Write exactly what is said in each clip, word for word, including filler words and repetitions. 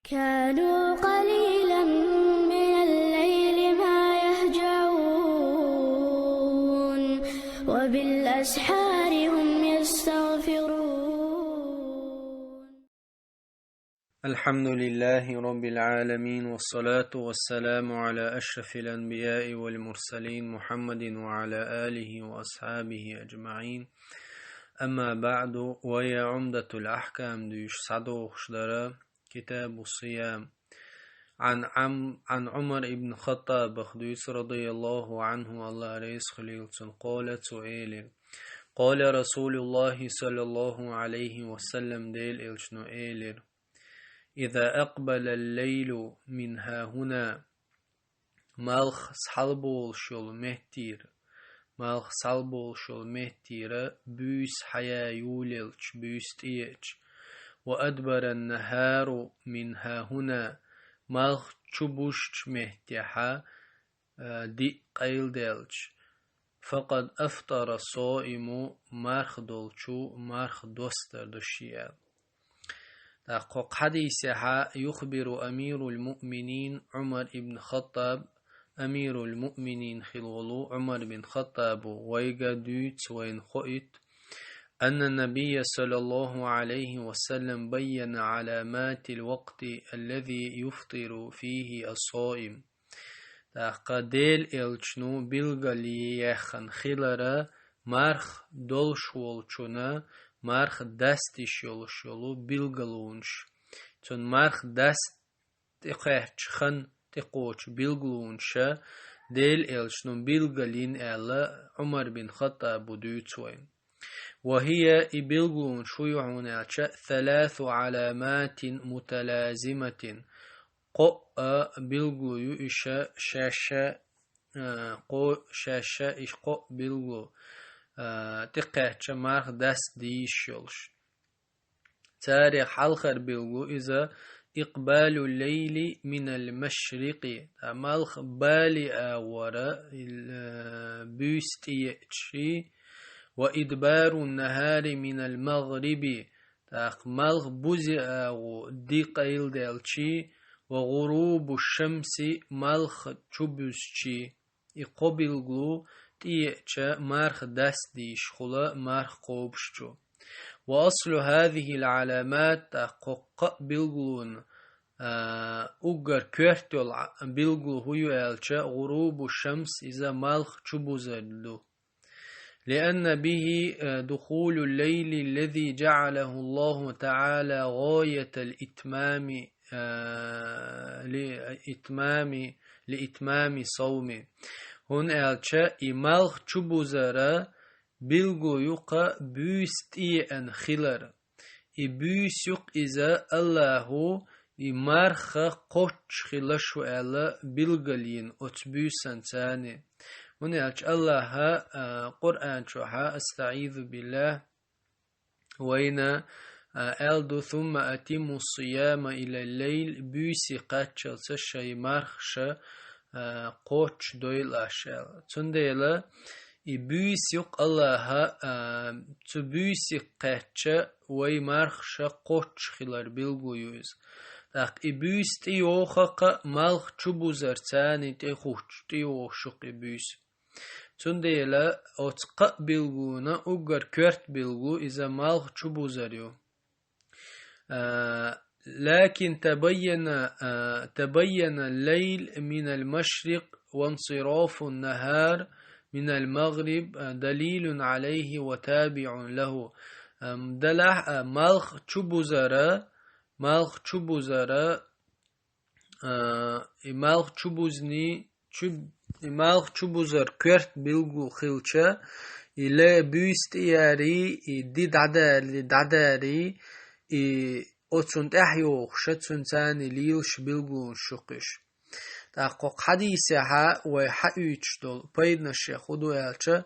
كانوا قليلا من الليل ما يهجعون، وبالأسحار هم يستغفرون. الحمد لله رب العالمين، والصلاة والسلام على أشرف الأنبياء والمرسلين محمد وعلى آله وأصحابه أجمعين. أما بعد، وهي عمدة الأحكام дуьйцуш схьадогӀуш дара كتاب الصيام. عن عم-، عن عمر بن الخطاب дуьйцу رضي الله عنه، АллахӀ реза хуьлийла цунна, قال цо элира: قال رسول الله صلى الله عليه وسلم Делан Элчано элира: إذا أقبل الليل من هاهنا малх схьалболуш йолу меттера, малх схьалболуш йолу меттера буьйса хьаяйолалча, буьйса тӀееача, وأدبر النهار من هاهنا малх чубузучу меттехьа, а, диъ къайладелча, فقد أفطر الصائم марха долчо марха достар ду шен аьлла. ТӀаккха кху хьадисехьа يخبر أمير المؤمنين عمر بن الخطاب, أمير المؤمنين хилла волу Ӏумар бин Хаттабо вайга дуьйцу, вайна хоуьйту, أن النبي صلى الله عليه وسلم بين علامات الوقت الذي يفطر فيه الصائم. ТӀаккха Делан Элчано билгалъяьхна хилара марха долуш волчунна марха дастийш йолуш йолу билгалонаш. Цунна марха даста тӀекхаьчча хан тӀекхочу билгалонаш Делан Элчано билгалйина аьлла, Ӏумар бин Хаттабо дуьйцу вайна. وهي и билгалонаш хӀун ю хьуна аьлча, ثلاث علامات متلازمة кхоъ билгало ю иша шаьш а, кхо-, шаьш а иша кхоъ билгало, а, тӀекхаьчча марха даста дийш йолуш. Царех хьалхара билгало иза إقبال الليل من المشرق, а, малх бале агӀора, ил-, а, буьйса тӀееача, وإدبار النهار من المغرب, тӀаккха малх бузе агӀо диъ къайладелча, وغروب الشمس малх чубузча, и кхо билгало тӀееача марха дастийш хула марха кхобуш чу. وأصل هذه العلامات, тӀаккха кхо кхаъ билгалонан, а, уггар коьрта йолу а-, билгало хӀун ю аьлча, غروب الشمس иза малх чубузар ду. لأن به, а, دخول الليل الذي جعله الله تعالى غاية الإتمام, а, لإتمام, لإتمام الصوم. ХӀунда аьлча и малх чубузара билгало ю-кх буьйса тӀееана хилар. И буьйса ю-кх иза АллахӀа и марха кхоччуш хилла шу аьлла билгалйина оцу буьйсанца. ХӀунда аьлча АллахӀа, а, Къуръан чохьа, أستعيذ بالله, вайна, а, аьлла ду: ثم أتموا الصيام إلى الليل, буьйсе кхаччалца шайн мархаш, а, кхоччуш дойла аша аьлла. Цундела и буьйса ю-кх АллахӀа, а, цу буьйсе кхаьчча вай мархаш кхоччуш хилар билгало ю иза. ТӀаккха и буьйса тӀейогӀу-кх малх чубузарца тӀехуч-, тӀейогӀуш ю-кх и буьйса. Цундела оцу кхаъ билгалонан уггар коьрта билгало иза малх чубузар ю. А, لكن تبين, а, تبين الليل من المشرق وانصراف النهار من المغرب, а, دليل عليه وتابع له. Ам, делахь, а, малх чубузара, малх чубузара, а, и малх чубузни, чу-, и малх чубузар коьрта билгало хилча, и ле буьйса тӀеяри, и ди дӀадари, дӀадари, и оцунна тӀаьхьа йогӀуша цуьнца лелаш билгалонаш ю-кх уьш. ТӀаккха кху хьадисехьа вай хьаоьцуш долу пайданаш хӀун ду аьлча,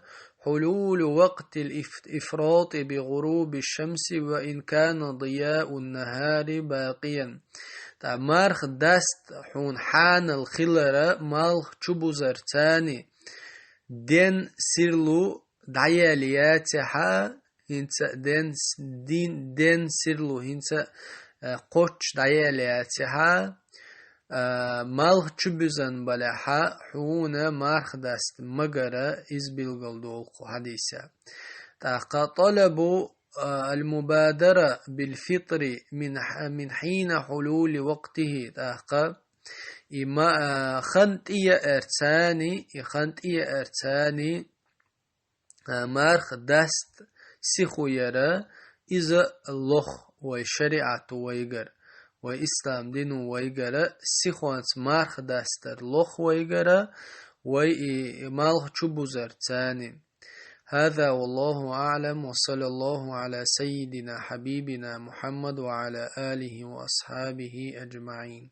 حلول وقت الإف-, الإفراط بغروب الشمس وإن كان ضياء النهار باقيا. ТӀаккха марха даста хьуна хьанал хилара малх чубузарца ден сирло дӀаяьлла яцахьа, хӀинца ден с-, дин, ден сирло хӀинца, кхоччуш дӀаяьлла яцахьа, малх чубузан балехьа, хьуна марха даста магара, из билгал долу кху хьадийса. ТӀаккха тӀалабу ал-мубадара бил-фитри мин хьина хьулули вакътихи, тӀаккха и хан тӀеяар царна, и хан тӀеяар царна, марха даста сихо яра, иза лох вай шариӀато вайгара, вай ислам дино вайгара, сихонца марха дастар лох вайгара, вай и малх чубузар царна. هذا والله أعلم، وصلى الله على سيدنا حبيبنا محمد وعلى آله وأصحابه أجمعين.